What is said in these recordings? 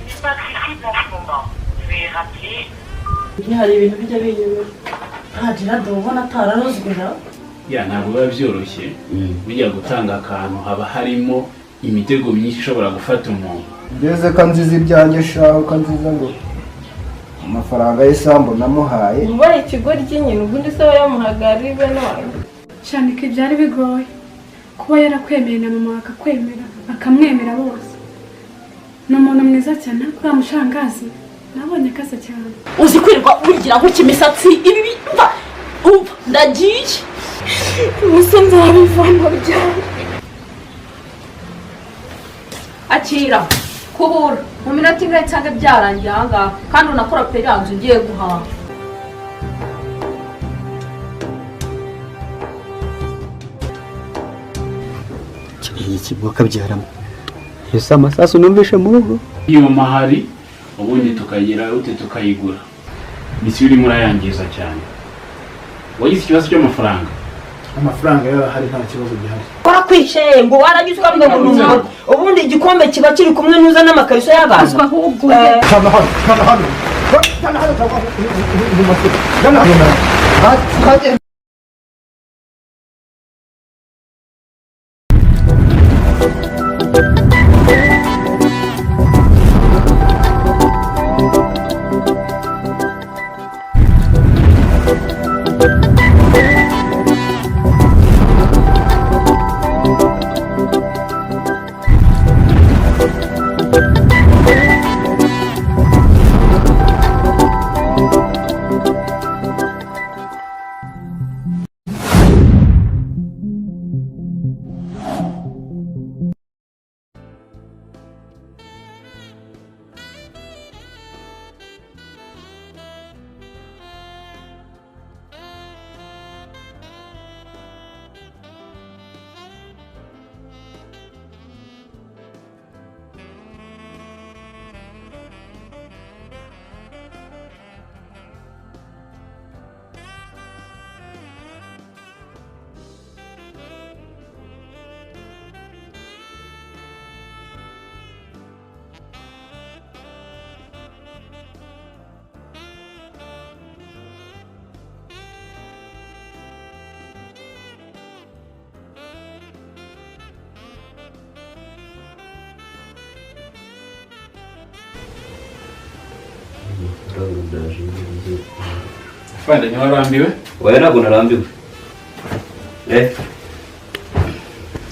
N'est pas accessible en ce moment. Veuillez rappeler. Hari ibintu bijya binyura nta Gerard ubona atararozwe na Ya, ntabwo biba byoroshye. Bijya gutanga akantu, haba harimo imitego myinshi ishobora gufata umuntu. Ngeze ko nziza ibyanjye shaho, ko nziza ngo amafaranga y'isambu namuhaye. Ubaye ikigoryi nyine, ubundi se yamuhaga ari bene wanjye. Shanika, byari bigoye kuba yarakwemeye na mama akakwemera, bakamwemera bose. Ni umuntu mwiza cyane, ariko uriya mushangazi nabonye akaze cyane. Uzi kwirirwa wigira gutya imisatsi ibi umva umva, ndagiye ubuse nzabivamo ryari? Akira kubura mu minota ingahe cyangwa byarangiye ahangaha, kandi unakora peranze ugiye guhaha. Kiriya kigo kabyaramo iyo si amasasu numvishe mu rugo. Iyo mahari ubundi tukagira ute? Tukayigura. Misiyo urimo urayangiza cyane. Wagize ikibazo cy'amafaranga. Amafaranga yo ahari, nta kibazo gihari. Warakwishe ngo warangiza ukavuga ngo ni umuntu. Ubundi igikombe kiba kiri kumwe nuza n'amakariso y'abantu. Ahubwo Hano hano hano hano hano hano cyangwa mu mashuri hano hano. Fanda, ntiwarambiwe? Oya, ntabwo narambiwe,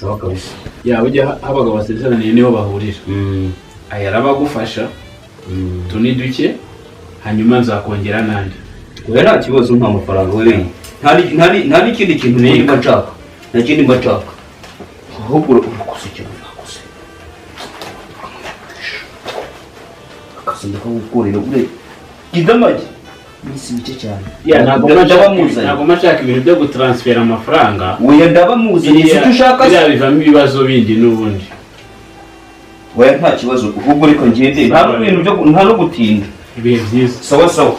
sawa kabisa. Ya, ujya aho abagabo basezeraniye niho bahurira. Aya arabagufasha. Utu ni duke, hanyuma nzakongera n'andi. Oya, nta kibazo, nta mafaranga wenyine, nta n'ikindi kintu mba nshaka, nta kindi mba nshaka. Ahubwo urakoze cyane, urakoze. Akazi ndakagukorera ure gidamage iminsi mike cyane. Ya, ntabwo mba Ndaba nshaka muzanye. Ntabwo mba nshaka ibintu byo gutaransifera amafaranga. Oya, ndaba muzanye, si icyo ushaka se? Biriya bivamo ibibazo bindi n'ubundi. Oya, nta kibazo, ahubwo reka ngende, nta n'ibintu byo nta no gutinda. Ibihe byiza. Sawa sawa.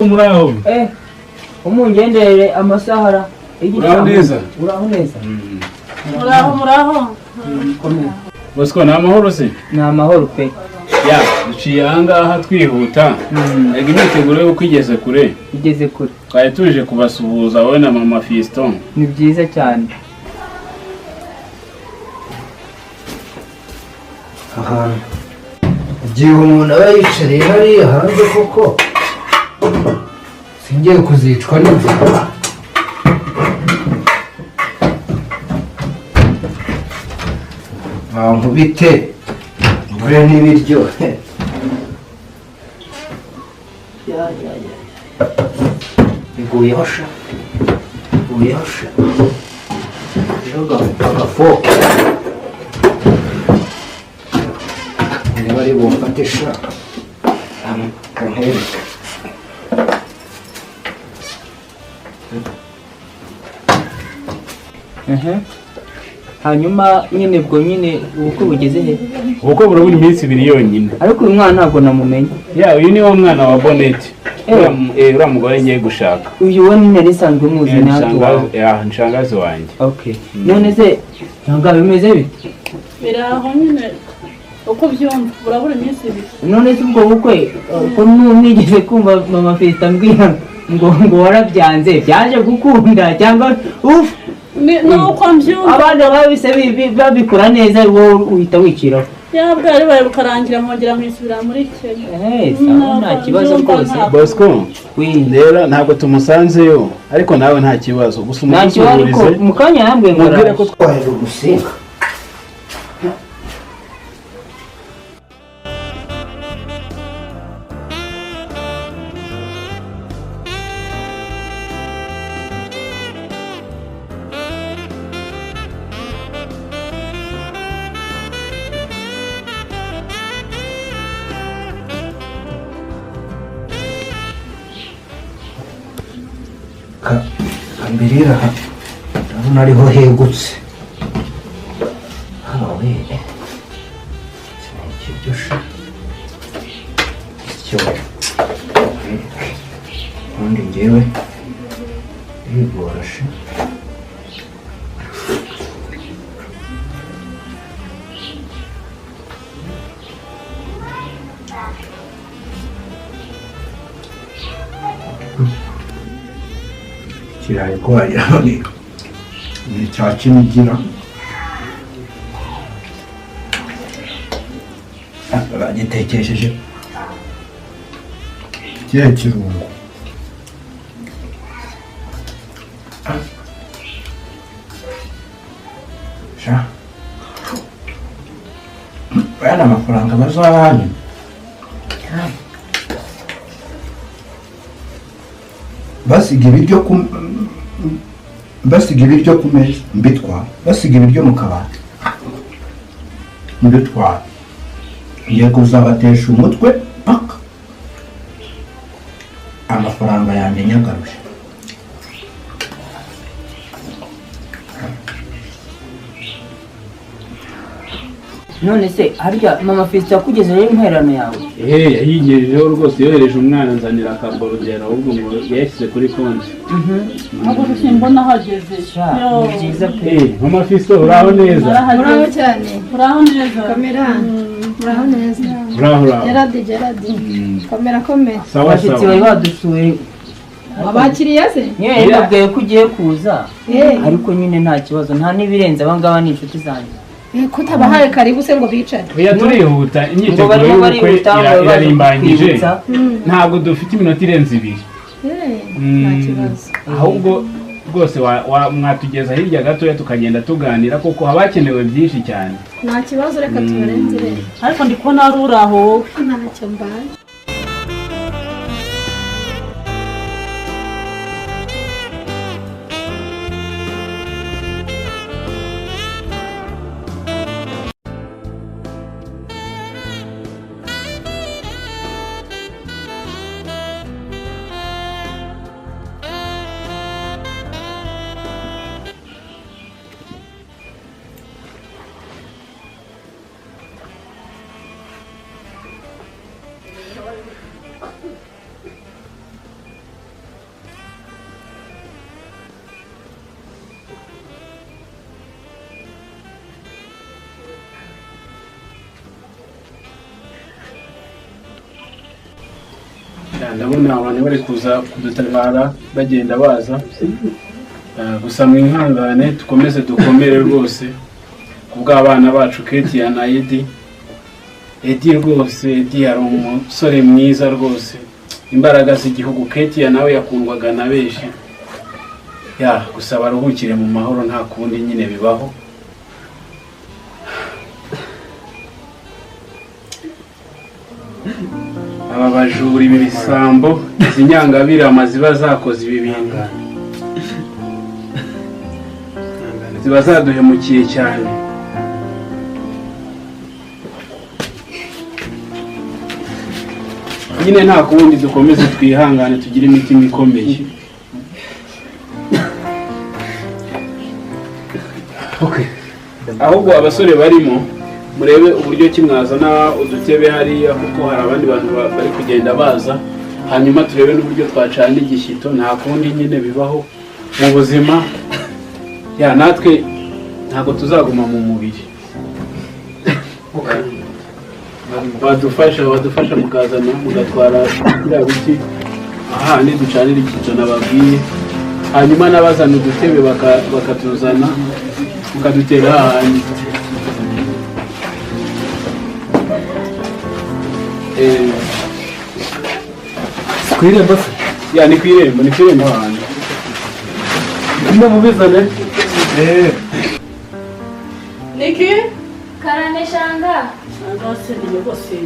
Muraho? Eh, umungendere amasahara. Uraho neza? Uraho neza. Muraho, muraho. Komera. Bosco, ni amahoro se? Ni amahoro pe. Ya, duciye ahangaha twihuta. Ega imyiteguro y'uko igeze kure. Igeze kure. Twari tuje kubasuhuza wowe na mama Fiston. Ni byiza cyane. Ahantu igihe umuntu aba yicariye hariya hanze koko, singiye kuzicwa n'inzara. Bankubite mbure n'ibiryo. Ya ya ya, biguyeho sha, biguyeho sha. Rero agafoke niba ari bumfate sha, kankwereka. Hanyuma nyine ubwo nyine ubukwe bugeze he? Ubukwe burabura iminsi 2 yonyine. Ariko uyu mwana ntabwo namumenye. Ya, uyu ni wo mwana wa Bonnet. Uriya mugore ngiye gushaka. Uyu we nyine risanzwe muzi natwe. Ya, nshangazi wanjye. Okay. None se ntabwo bimeze bite? Biraho nyine uko byumva burabura iminsi 2. None se ubwo bukwe ko nigeze kumva mama Fiston ambwira ngo warabyanze byaje gukunda cyangwa uf nuko mbyumva abana babise babikora neza wowe uhita wiciraho. Ya bwari bari bukarangira nkongera nkisubira muri Kenya. Sawa nta kibazo rwose. Bosco rero ntabwo tumusanzeyo ariko nawe nta kibazo gusa umusuhurize mu kanya yambwiye ngo mubwire ko twaje gusenga. Kambirira ndabona ariho hegutse hano we sinakiryo cyo ubundi ngewe bigorashe. Ikirayi ko wagira ngo ni icya Kinigira bagitekesheje kiriya kirungo. Sha aya ni amafaranga bazabanyu basiga ibiryo ku basiga ibiryo ku meza mbitwara, basiga ibiryo mu kabati mbitwara, ngiye kuzabatesha umutwe paka amafaranga yanjye nyagaruje. None se harya mama Fiston yakugezeho intererano yawe? Yayigejejeho rwose, yohereje umwana nzanira akaborudera ahubwo ngo yayashyize kuri konti. Ntabwo simbona ahageze. Ni byiza pe. Mama Fiston uraho neza? Uraho cyane. Uraho neza. Kamera. Uraho neza. Uraho uraho. Gerard Gerard. Kamera komera. Sawa Abashyitsi bari badusuye. Abakiriya se? Nyine nabwiye ko ugiye kuza. Ariko nyine nta kibazo, nta n'ibirenze aba ngaba ni inshuti zanjye. Kutabahaye karibu se ngo bicare. Oya turihuta, imyiteguro y'ubukwe irarimbanyije. Ntabwo dufite iminota irenze 2. Nta kibazo. Ahubwo rwose mwatugeza hirya gatoya tukagenda tuganira kuko haba hakenewe byinshi cyane. Nta kibazo reka tubarenzere. Ariko ndi kubona ari uraho wowe. Ntacyo mbaye. Ndabona abantu bari kuza kudutabara bagenda baza, gusa mwihangane dukomeze dukomere rwose kubw'abana bacu Ketia na Edi. Edi rwose, Edi ari umusore mwiza rwose, imbaraga z'igihugu. Ketia nawe yakundwaga na benshi. Ya gusa baruhukire mu mahoro nta kundi nyine bibaho. Aba bajura ibi bisambo izi nyangabirama ziba zakoze ibi bintu ziba zaduhemukiye cyane. Nyine nta kundi dukomeze twihangane tugire imitima ikomeye. Okay. Ahubwo abasore barimo murebe uburyo ki mwazana udutebe hariya, kuko hari abandi bantu bari kugenda baza, hanyuma turebe n'uburyo twacana igishyito. Nta kundi nyine, bibaho mu buzima ya natwe, ntabwo tuzaguma mu mubiri. Badufasha mukazana, mugatwara biriya biti ahandi ducanira igishyito nababwiye, hanyuma n'abazana udutebe bakatuzana, mukadutera hahandi. Ku irembo se? Ya, ni ku irembo, ni ku irembo hahandi. Mbe mubizane. Niki? Karame shanga. Rwose rwose.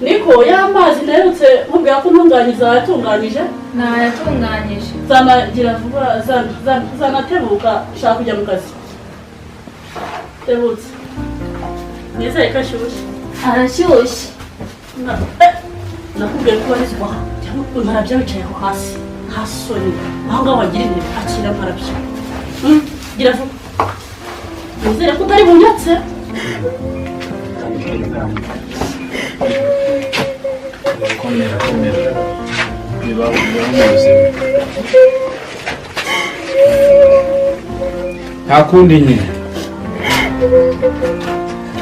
Niko ya mazi naherutse nkubwira ko ntunganyije, yatunganyije? Nayatunganyije. Zana, gira vuba, zana, zana, zana, tebuka, shaka kujya mu kazi. Tebutse. Nizere ko ashyushye. Arashyushye. Nakubwiye ko warizwa cyangwa mparabya wicaye aho hasi. Nta soni. Aho ngaho wagira intebe, akira mparabya. Gira vuba. Nizere ko utari bunyatse. Komera, komera, bibaho, bibaho mu buzima, nta kundi nyine.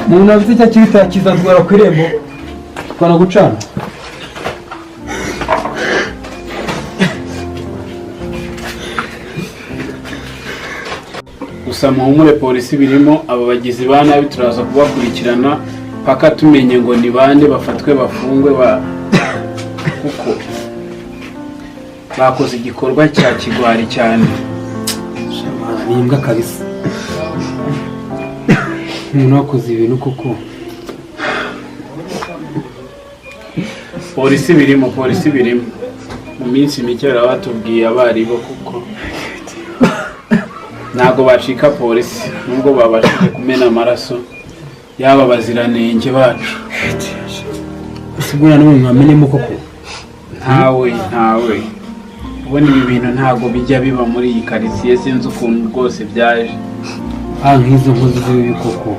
Umuntu afite icyo akibita kizatwara ku irembo twanagucana. Gusa muhumure, polisi birimo. Aba bagizi ba nabi turaza kubakurikirana paka tumenye ngo ni bande, bafatwe bafungwe kuko bakoze igikorwa cya kigwari cyane. Ni imbwa kabisa, umuntu wakoze ibintu koko. Polisi birimo, polisi birimo. Mu minsi mike baraba batubwiye abaribo, kuko ntabwo bacika polisi nubwo babashije kumena amaraso y'aba baziranenge bacu. Ese ubwo nta n'umwe mwamenyemo koko? Ntawe, ntawe. Ubundi ibi bintu ntabwo bijya biba muri iyi karitsiye, sinzi ukuntu rwose byaje. Ah, nk'izo nkozi z'ibibi koko.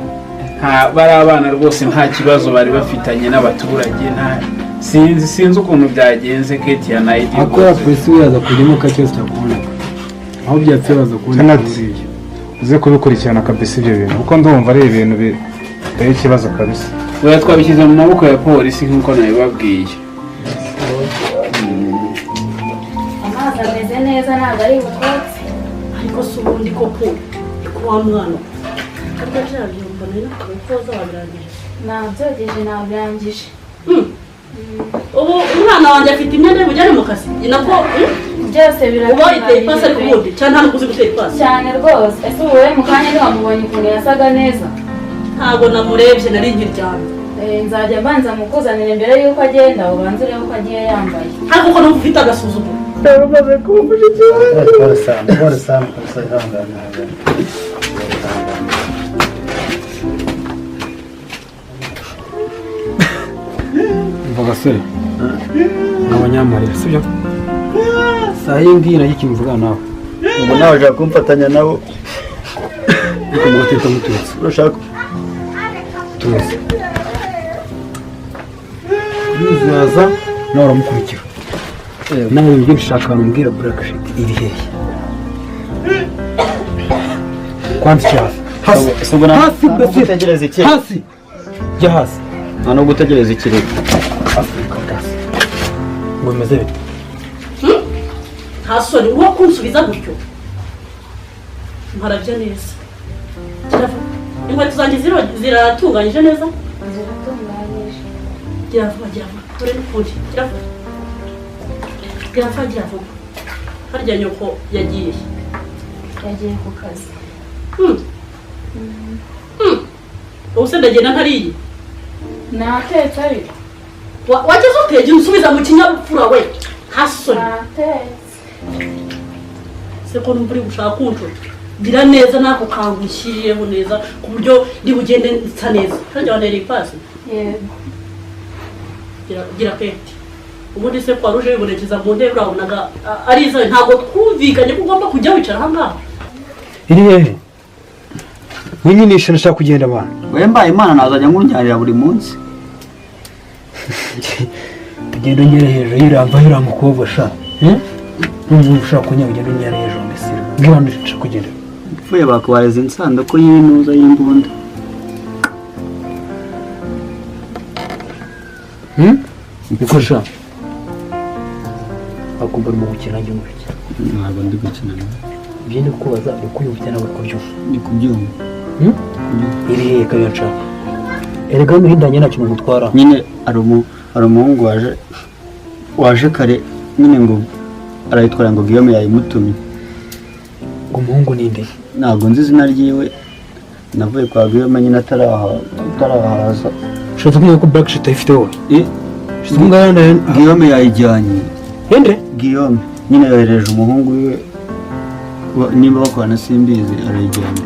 Nta bari abana rwose, nta kibazo bari bafitanye n'abaturage, nta sinzi ukuntu byagenze. Keti ya Nayidi. Ariko ya polisi we yaza kujyamo ko cyose cyakuboneka aho byapfuye, baza kuboneka. Senat. Muri ibyo. Uze kubikurikirana kabisa ibyo bintu, kuko ndumva ari ibintu biteye ikibazo kabisa. Oya, twabishyize mu maboko ya polisi nk'uko nabibabwiye. Amazi ameze neza, ntabwo ari butwatse. Ariko si ubundi koko ni ko wa mwana ariko bya byumva nari nakubwiye ko wazabirangije. Nabyogeje, nabirangije. Ubu umwana wanjye afite imyenda y'ubujyane mu kazi, ni nako. Byose Uba wayiteye ipasi ariko biratunganyije. Ubundi cyane nta n'ukuzi gutera ipasi. Cyane rwose. Ese ubu wowe mu kanya ntiwamubonye ukuntu yasaga neza? Ntabwo namurebye, nari nkiryamye. Nzajya mbanza mukuzanire mbere y'uko agenda, ubanze urebe uko agiye yambaye. Ariko ko numva ufite agasuzuguro. Umaze kumva ikibazo. Pole sana, pole sana kabisa, ihangane, ihangane. Umva gasore, ni abanyamarira, sibyo? Saa iyi ngiyi nayo ikintu mvugana nawe. Ubu nawe ushaka kumfatanya nabo? Ariko mugateka muturutse. Urashaka Tuzi yuzuyaza nawe uramukurikira, nawe ibintu byinshi ushaka ahantu umbwira. Black sheet iri hehe? Kwanza icyo hasi, hasi, hasi mbese. Gutegereza iki? Hasi, jya hasi. Nta no gutegereza ikirego. Afurika hasi ngo bimeze bite? Nta soni uwo kunsubiza gutyo. Mparabya neza. Gira vuba. Inkweto zanjye ziratunganyije neza? Ziratunganyije. Gira vuba, gira vuba, dore n'ukundi. Gira vuba, gira vuba, gira vuba. Harya nyoko yagiye? Yagiye ku kazi. Ubu se ndagenda ntariye? Natetse ariko. Wageze utege unsubiza mu kinyabupfura we, nta soni. Natetse. Se ko numva uri gushaka kunshora? Gira neza n'ako kantu ushyiriyeho neza, ku buryo ndi bugende nsa neza. Harya wantereye ipasi? Yego. Gira, gira peti. Ubundi se kwa ruje wibonekeza mu ntebe, urabonaga ari izawe? Ntabwo twumvikanye ko ugomba kujya wicara aha ngaha. Iri hehe? Winyinisha, ndashaka kugenda abantu. We mbaye Imana nazajya nkunjyanira buri munsi. Ugenda ungera hejuru yiramba yuriya mukobwa sha. Numva ushaka kunyara, ugenda ungera hejuru mbese. Mbwira ndashaka kugenda. Upfuye bakubareza insanduku y'intuza y'imbunda. Niko sha. Akumva urimo gukina njye umubiki. Ntabwo ndi gukina nawe. Ibyo ndi kukubaza uri kubyumva cyangwa uri kubyumva? Ndi kubyumva. Iri hehe kayo nshaka? Erega hano hindanye nta kintu ngutwara. Nyine hari umuhungu waje kare nyine ngo arayitwara ngo Guillaume yayimutumye. Umuhungu ni nde? Ntabwo nzi izina ryiwe. Navuye kwa Guillaume nyine atarahaza. Ushatse kumbwira ko Black Sheet ayifite wowe? Guillaume yayijyanye. Ende? Guillaume nyine yohereje umuhungu wiwe nimba bakorana simbizi arayijyanye.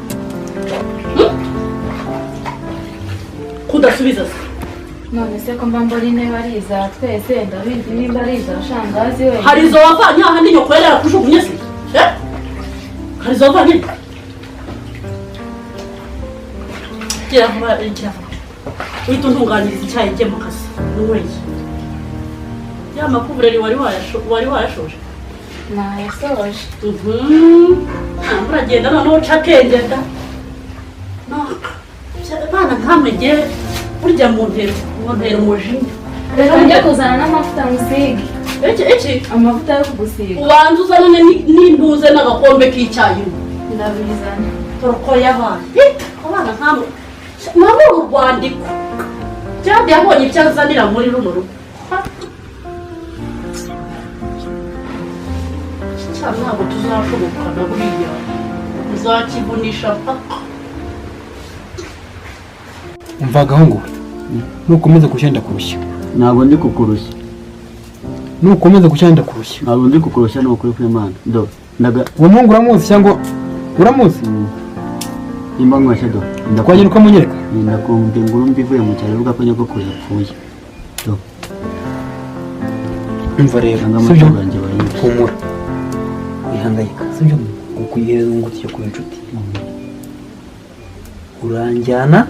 Kudasubiza se? None se ko mba mbona intebe ari iza twese, ndabizi nimba ari iza shangazi we. Hari izo wavanye ahandi nyoko yari yarakujugunye se? Hari izo wavanye? Gira vuba, gira vuba. Uhita untunganyiriza icyayi njye mu kazi. Unyweye. Ya makuvureri wari wayashoje? Nayasoje. Uragenda noneho uca akenge da. Bana nkamwe nge burya mu ntera umujinya. Reka njye kuzana n'amavuta musige. Iki? Amavuta yo kugusiga. Ubanza uzanane n'imbuze n'agakombe k'icyayi. Ndabizana. Toroko y'abana. Abana nkamwe. Nabo urwandiko. Byandi yabonye icyo azanira muri runo rugo. Cyane ntabwo tuzashoboka na buriya. Uzakivunisha paka. Umva gahungu, nukomeza gushyanda kurushya. Ntabwo ndi kukurushya. Nukomeza gushyanda kurushya. Ntabwo ndi kukurushya ni ukuri kw'Imana. Do ndaga. Uwo muhungu uramuzi cyangwa uramuzi? Nimba nkwashya do. Twagenda ukamunyereka? Ndakumva inkuru mbi ivuye mu cyaro ivuga ko nyogokuru yapfuye. Do. Umva rero, sibyo? Humura. Wihangayika, sibyo? Kukugereza ngo tujye kuba inshuti. Uranjyana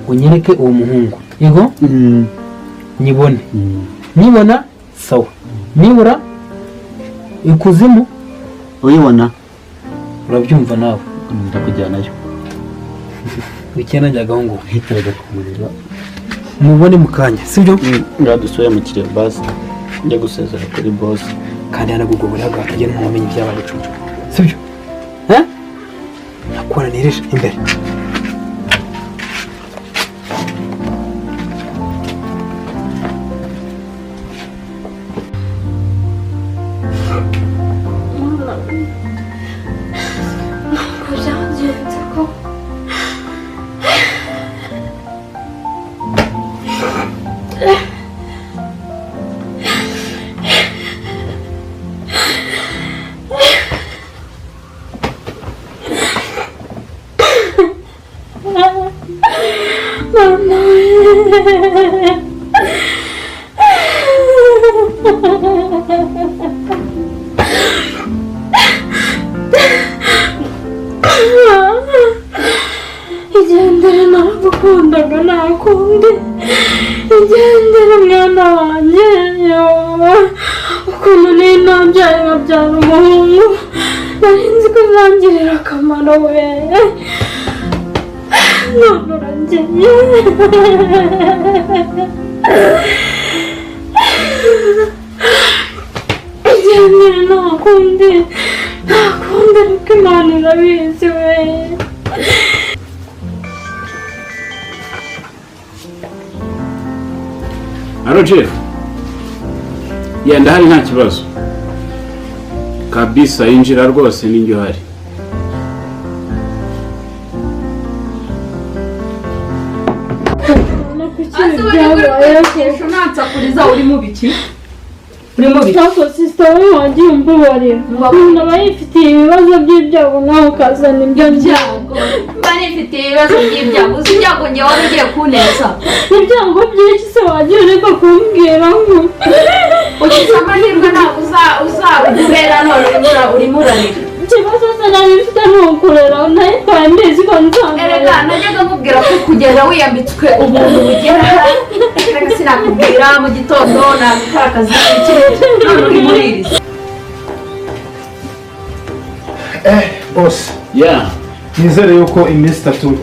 unyereke uwo muhungu. Yego? Nyibone. Nibona sawa. Nibura ikuzimu uyibona urabyumva nawe. Ndakujyanayo. Wikena njya gahungu. Hitiraga kumureba. Mubone mukanya, sibyo? Ngadusuye mu kirere basi. Njya gusezera kuri boss. Kandi hanagugobora hagatagira umuntu umenya ibyabaye cucu. Sibyo? Nakora nirisha imbere. Igendere naragukundaga nakundi. Igendere mwana wanjye, ukuntu nari nabyaye nkabyara umuhungu, nari nzi ko uzangirira akamaro we, none uragiye. Igendere nakundi, nakundi ariko Imana irabizi we. Alo Jeff. Ya ndahari nta kibazo. Kabisa injira rwose ninjye uhari. Uri mu biki? Uri mu biki? Ntabwo sister we wagiye umbabarira. Umuntu aba yifitiye ibibazo by'ibyago nawe ukazana ibyo byago. Mba nifitiye ibibazo by'ibyago. Uzi ibyago njye wari ugiye kuneza. Ibyago byinshi se wagiye ureka kumbwira ngo ugize amahirwe ntabwo uzabubera none urimo urarira. Ikibazo se nari mfite ni ukurera, nayitwaye mbizi ko nzamurera. Erega najyaga nkubwira ko kugenda wiyambitswe ubuntu bugera, reka sinakubwira mu gitondo nagukora akazi n'iki, none uri muri iri. Boss. Yeah. Nizere yuko iminsi 3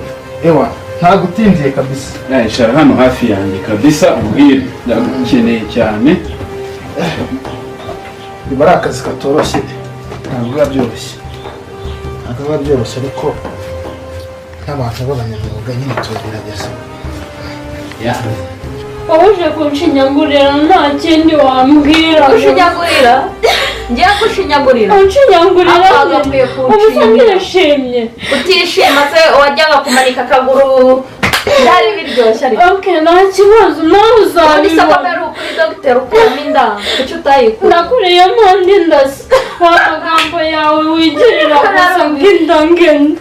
ewa ntagutindiye kabisa. Icara hano hafi yanjye kabisa umbwire, ndagukeneye cyane. Biba ari akazi katoroshye, ntabwo biba byoroshye, ntabwo biba byoroshye, ariko nk'abantu b'abanyamwuga nyine turagerageza. Wowe uje kunshinyagurira nta kindi wambwira. Gushinyagurira? Ngiye gushinyagurira. Unshinyagurira? Agakwiye Ubu se kunshinyagurira. ndishimye? Utishima se wajyaga kumanika akaguru byari biryoshye ariko. Okay, nta kibazo, nawe Ubundi se ko uzabibona. mbere ukuri dogiteri ukuramo inda, kuki utayikura? Nakuriyemo andi ndasa wa magambo yawe wigirira gusa ngenda ngenda.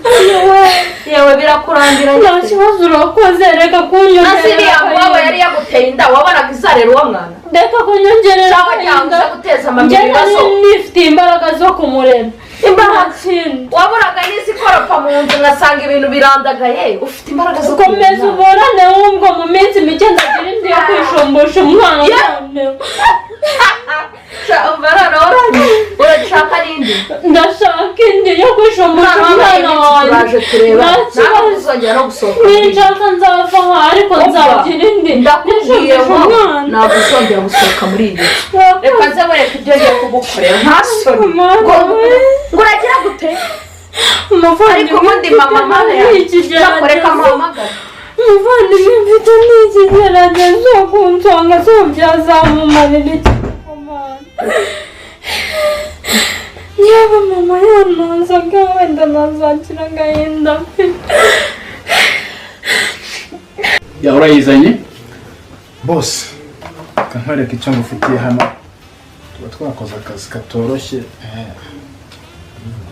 Yewe birakurangira. Nta kibazo, urakoze, reka kunyongerera. Na siriya ngwabo yari yaguteye inda, wabonaga izarera uwo mwana? Reka kunyongerera Cyangwa agahinda. cyangwa guteza mama Njye nari ibibazo. nifitiye imbaraga zo kumurera. Imbaraga? Nta kindi. Waburaga n'izikoropa mu nzu ngasanga ibintu birandagaye, ufite imbaraga zo Komeza kumurera. uburane wumva, mu minsi mike ndagira indi yo kwishumbusha umwana noneho. Umva noneho urashaka n'indi? Ndashaka indi yo kwishumbusha Umwana umwana wawe wanjye. turaje tureba. Nta Ntabwo kibazo. uzongera no gusohoka. Ninshaka nzava aha, ariko Umva, nzagira indi ndakubwiye nishumbusha ngo umwana. ntabwo uzongera gusohoka muri iyi nzu. Reka nze mureke ibyo ngiye kugukorera, nta soni. Mama Ngo we. ngo uragira gute? Umuvandimwe Ariko ubundi mama mfite mana ni yanjye, ikigeragezo. reka muhamagare. Umuvandimwe mfite ni ikigeragezo, kunsonga si byazamumarira iki? Yaba mama yananzaga wenda nazakira agahinda mfite. Ya, urayizanye? Boss, reka nkwereke icyo ngufitiye hano. Tuba twakoze akazi katoroshye.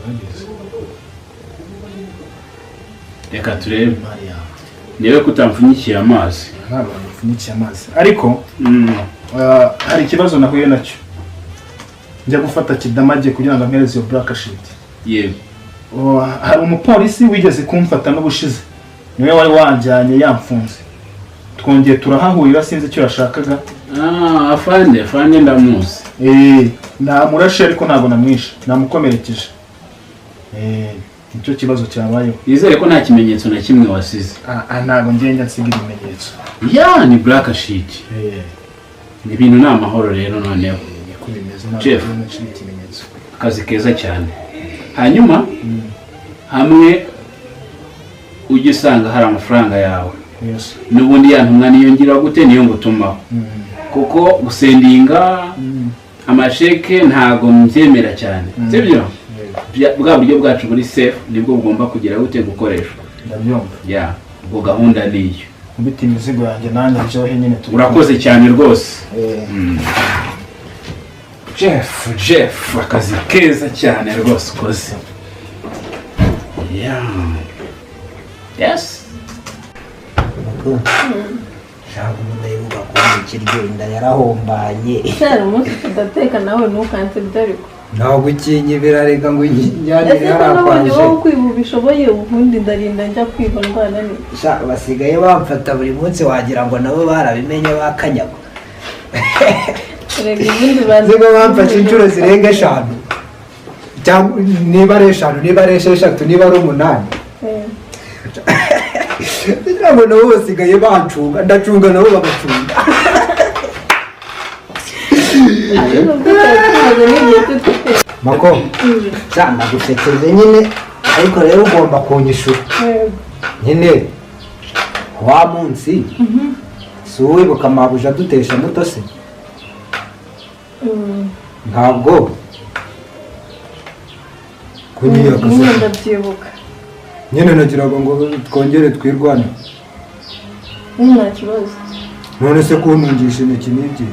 Urabizi. Reka turebe. Imari yawe. Niwe kutamfunyikiye amazi. Ntabwo ngupfunyikiye amazi, ariko hari ikibazo nahuye nacyo njya gufata Kidamage kugira ngo ampereze iyo black sheet. Yego. Oh, hari umupolisi wigeze kumfata n'ubushize, niwe wari wanjyanye yamfunze, twongeye turahahurira, sinzi icyo yashakaga. Ah, afande, afande ndamuzi. Namurashe ariko ntabwo namwishe, namukomerekeje. Nicyo kibazo cyabayeho. Nizere ko nta kimenyetso na kimwe wasize. Ah, ntabwo ngenda nsiga ibimenyetso. Ya, ni black sheet. Ni ibintu ni amahoro rero noneho. Niko bimeze, ntabwo Jeff. ngenda nsiga ikimenyetso. Akazi keza cyane. Hanyuma hamwe ujya usanga hari amafaranga yawe. Yes. N'ubundi ya ntumwa niyo ngira gute, niyo ngutumaho. Kuko gusendinga amasheke ntago mbyemera cyane. Sibyo? Bwa buryo bwacu buri safe nibwo bugomba kugira gute, gukoreshwa. Ndabyumva. Ya, ubwo gahunda niyo. Nkubita imizigo yanjye nanjye ndyohe nyine turi. Urakoze cyane rwose. Jeff, Jeff, akazi keza cyane rwose ukoze. Yeah. Yes. Ntabwo umuntu yibuka kubona ikiryo, inda yarahombanye. Kera umunsi tudateka nawe ntukanse ibyo ariko. Ntabwo ukinyibira, reka ngo njyanire. Ese ko n'ubundi Harakwanje. wowe kwiba ubishoboye, ubundi ndarinda njya kwiba ndwana ni Sha, basigaye bamfata buri munsi, wagira ngo nabo barabimenye bakanyagwa. Rega ubundi bazi. Nzi ko bamfashe inshuro zirenga eshanu, cyangwa niba ari eshanu, niba ari esheshatu, niba ari umunani, kugira ngo nabo basigaye bancunga, ndacunga nabo bagacunga. Ariko ubwo twari tumaze n'igihe tutiteka. Mako, sha, ndagusekeje nyine, ariko rero ugomba kunyishura nyine wa munsi. Si uwibuka mabuja dutesha muto se? Ntabwo kunyiyaga. Nyine ndabyibuka. Nyine nagiraga ngo twongere twirwane. Nyine nta kibazo. None se kuntungisha intoki n'ibyo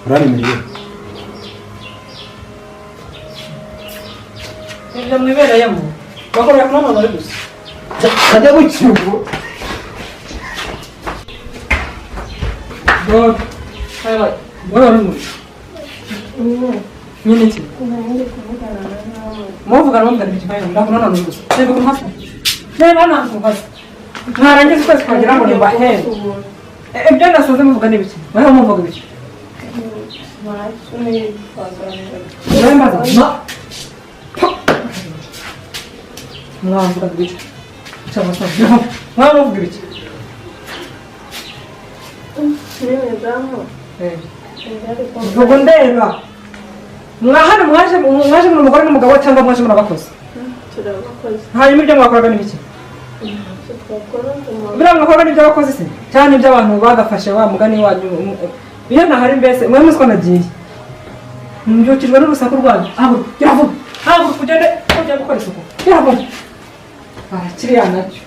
uranyemereye? Ibyo mwibereyemo bakorera kumamagara gusa. Kajya gukingo. Bora. Bora. Nyine iki? Nari kuvugana na nawe. Muvugana muvugana ibiki nkayo ndabona none gusa. Reba ukuntu hasa. Reba hano hantu hasa. Mwarangiza ukwezi kwagira ngo nibahembe. Ibyo nasoze muvuga ni ibiki? Muriho muvuga ibiki? Ntacyo twaganira. Murabe mbaza. Ma. Mwavuga ibiki? Cyangwa se mwavuga ibiki? Ni damu. Vuga ndeba. Mwahano mwaje mwaje muri umugore n'umugabo cyangwa mwaje muri abakozi? Turabakozi. Hanyuma ibyo mwakoraga ni ibiki? Biriya mwakoraga ni iby'abakozi se? Cyangwa ni iby'abantu bagafashe wa mugani wanyu? Iyo ntahari mbese mwe muzi ko nagiye. Mbyukijwe n'urusaku rwanyu. Haguruka, gira vuba. Haguruka ugende ujye gukora isuku. Gira vuba. Ah, kiriya nacyo.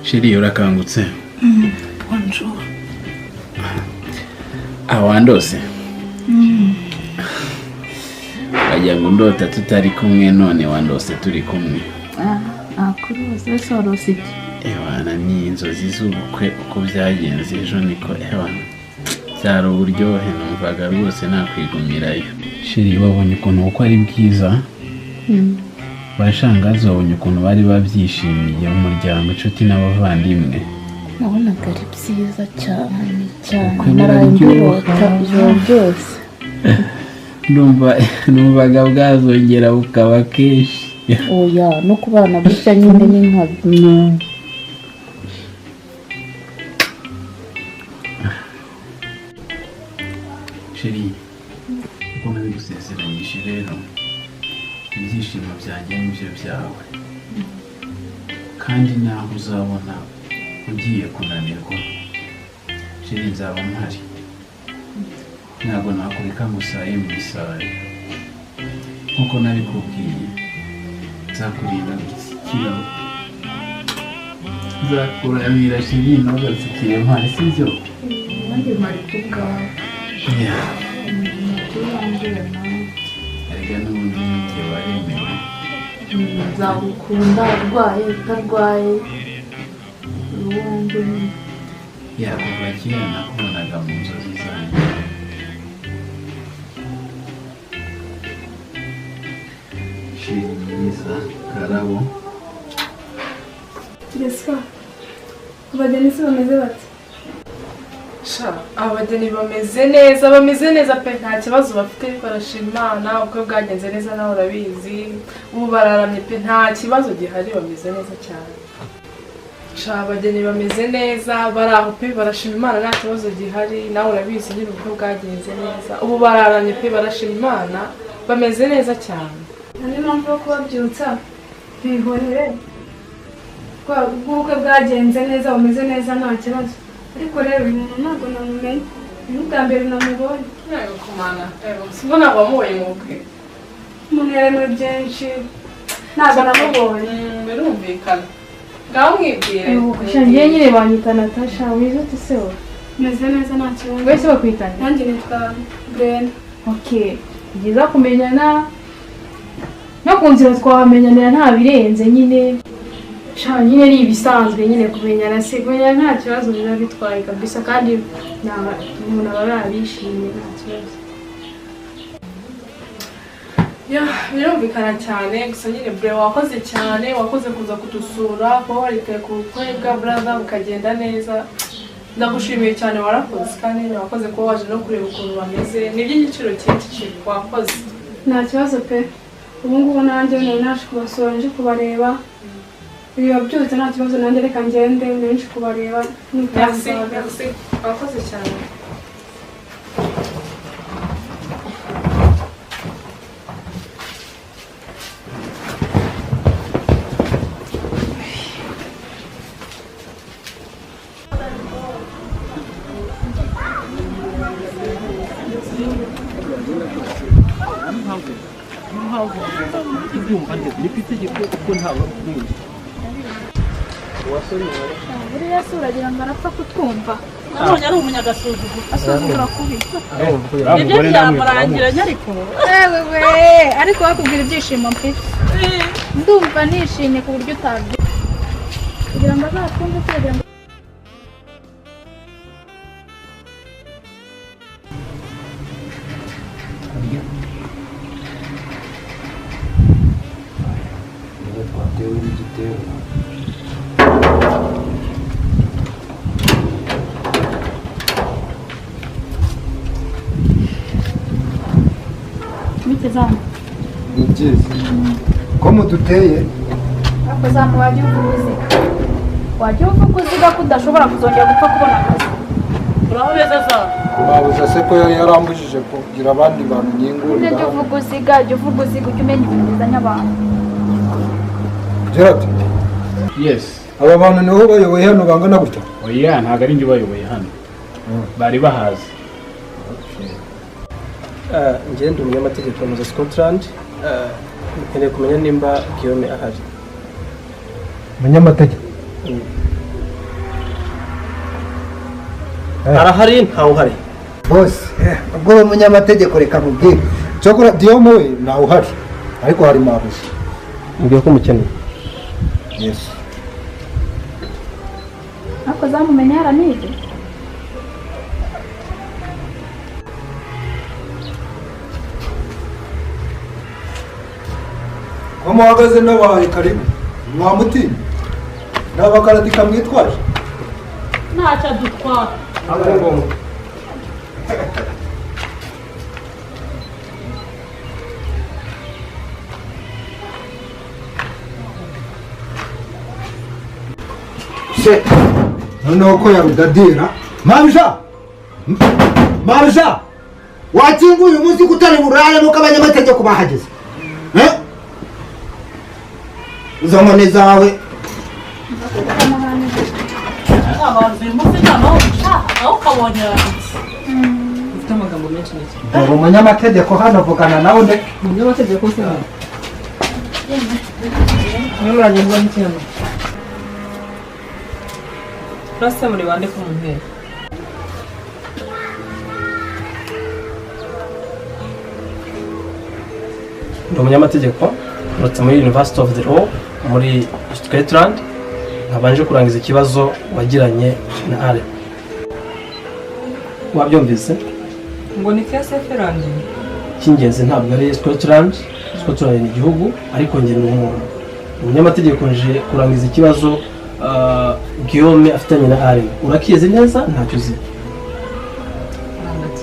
Sheri urakangutse? Bonjour. Awandose. Wagira ngo ndota tutari kumwe none wandose turi kumwe. Kuri bose warose iki? Ewana ni inzozi z'ubukwe uko byagenze ejo niko ewana. Byari uburyohe numvaga rwose nakwigumirayo. Sheri wabonye ukuntu uko ari bwiza? Bashangazi babonye ukuntu bari babyishimiye umuryango inshuti n'abavandimwe. Nabonaga ari byiza cyane cyane naraye mbirota ijoro ryose. Numvaga bwazongera bukaba kenshi. Oya no kubana gutya nyine ni nka Sheri uko nabigusezeranyije rero ibyishimo byanjye nibyo byawe kandi naho uzabona ugiye kunanirwa Sheri nzaba mpari ntabwo nakureka ngo usaye mu isayo nkuko nabikubwiye nzakurinda gutsikira nzakuramira Sheri ntugatsikire mpari sibyo? Nanjye mpari ku bwawe. Erega n'ubundi n'igihe waremewe nzagukunda urwaye utarwaye uruwanjye. Kuva kera nakubonaga mu nzozi zanjye. Sheri mwiza Karabo. Jessica, abageni se bameze bate? Sha, abageni bameze neza, bameze neza pe, nta kibazo bafite, barashima Imana, ubukwe bwagenze neza nawe urabizi, ubu bararamye pe, nta kibazo gihari, bameze neza cyane. Sha, abageni bameze neza, bari aho pe, barashima Imana, nta kibazo gihari, nawe urabizi nyine ubukwe bwagenze neza, ubu bararamye pe, barashima Imana, bameze neza cyane. Nta mpamvu yo kubabyutsa, bihorere. Ubukwe bwagenze neza, bumeze neza, nta kibazo. Ariko rero uyu muntu ntabwo namumenye, ni ubwa mbere namubonye. Yego kumana, yego sibwo ntabwo wamubonye mu bukwe. Umuntu yari muri byinshi, ntabwo namubonye. Birumvikana. Ngaho mwibwire. Njye nyine banyita Natasha, wize ute se wowe? Meze neza nta kibazo. Wese bakwitana? Nanjye nitwa Brenda. Okay, byiza kumenyana. No ku nzira twamenyanira nta birenze nyine. Sha nyine ni ibisanzwe nyine kumenyana, si kumenyana nta kibazo biba bitwaye kabisa, kandi umuntu aba yabishimiye nta kibazo. Ya, birumvikana cyane, gusa nyine bre wakoze cyane, wakoze kuza kudusura, kuba waritaye ku bukwe bwa brother bukagenda neza. Ndagushimiye cyane, warakoze kandi nyine wakoze kuba waje no kureba ukuntu bameze, ni iby'igiciro cyinshi wakoze. Nta kibazo pe, ubu ngubu nanjye nari naje kubasura, nje kubareba. Biba byose nta kibazo, nanjye reka ngende nje kubareba. Merci, merci. Wakoze cyane. Buriya se uragira ngo arapfa kutwumva? Nabonye ari umunyagasuzuguro, asuzugura kubi. Ibyo byamurangiranye ariko. Ewe we, ariko wakubwira ibyishimo mfite. Ndumva nishimye ku buryo utabyo. Kugira ngo azakumve kugira ngo twatewe n'igitero. Ni byiza ko muduteye. Ariko zamu wajya uvuga uziga, wajya uvuga uziga ko udashobora kuzongera gupfa kubona akazi. Uraho beza zamu. Babuza se ko yarambujije kugira abandi bantu nyingurira. Jya uvuga uziga, jya uvuga uziga, ujye umenya ibintu bizanye abantu. Gerard. Yes. Aba bantu niho bayoboye hano bangana gutya? Oya, ntabwo ari njye ubayoboye hano. Bari bahazi. Njye ndi umunyamategeko muza Scotland, nkeneye kumenya nimba Guillaume ahari. Umunyamategeko? Arahari ntawe uhari. Boss, ubwo uri umunyamategeko reka nkubwire. Cyokora Guillaume we ntawe uhari, ariko hari mabuja. Mbwiye ko umukeneye. Yes. Ariko zamumenya yaranize. Ko muhagaze n'abahaye karibu mwamutinya n'abakaratika mwitwaje ntacyo adutwara. Ntabwo ari ngombwa. Se noneho ko yarudadira mabuja, mabuja wakinguye umunsi kutari burare nuko abanyamategeko bahageze. Izo nkoni zawe ufite amagambo menshi n'iki? Dore umunyamategeko hano vugana nawe nde. Umunyamategeko se hano? Mwe muragenzwa n'iki hano? Urase muri bande ko muntera? Ndi umunyamategeko nturutse muri University of the Law muri Scotland, nkabanje kurangiza ikibazo wagiranye na Ale. Wabyumvise? Ngo ni case Ferrandi. Icy'ingenzi ntabwo ari Scotland, Scotland ni igihugu, ariko njye ni umuntu. Umunyamategeko nje kurangiza ikibazo Guillaume afitanye na Ale. Urakizi neza ntacyo uzi.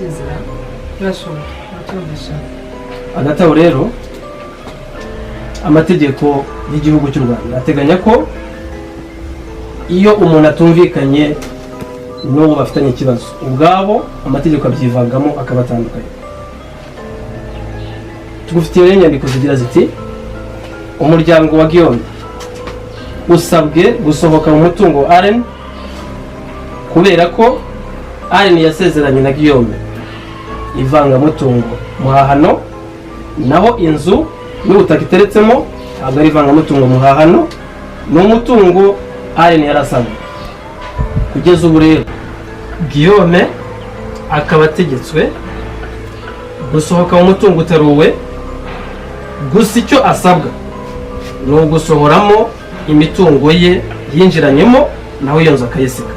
Ntakizira birashoboka, uracyumvisha. Hagati aho rero, amategeko y'igihugu cy'u Rwanda ateganya ko iyo umuntu atumvikanye n'uwo bafitanye ikibazo, ubwabo amategeko abyivangamo akabatandukanya. Tugufitiye rero inyandiko zigira ziti: "Umuryango wa Guillaume usabwe gusohoka mu mutungo wa Allen kubera ko Allen yasezeranye na Guillaume ivangamutungo muhahano, naho inzu n'ubutaka iteretsemo ntabwo ari ivangamutungo muhahano, ni umutungo Allen yarasabwe." Kugeza ubu rero, Guillaume akaba ategetswe gusohoka mu mutungo utari uwe. Gusa icyo asabwa ni ugusohoramo imitungo ye yinjiranyemo, naho iyo nzu akayisiga.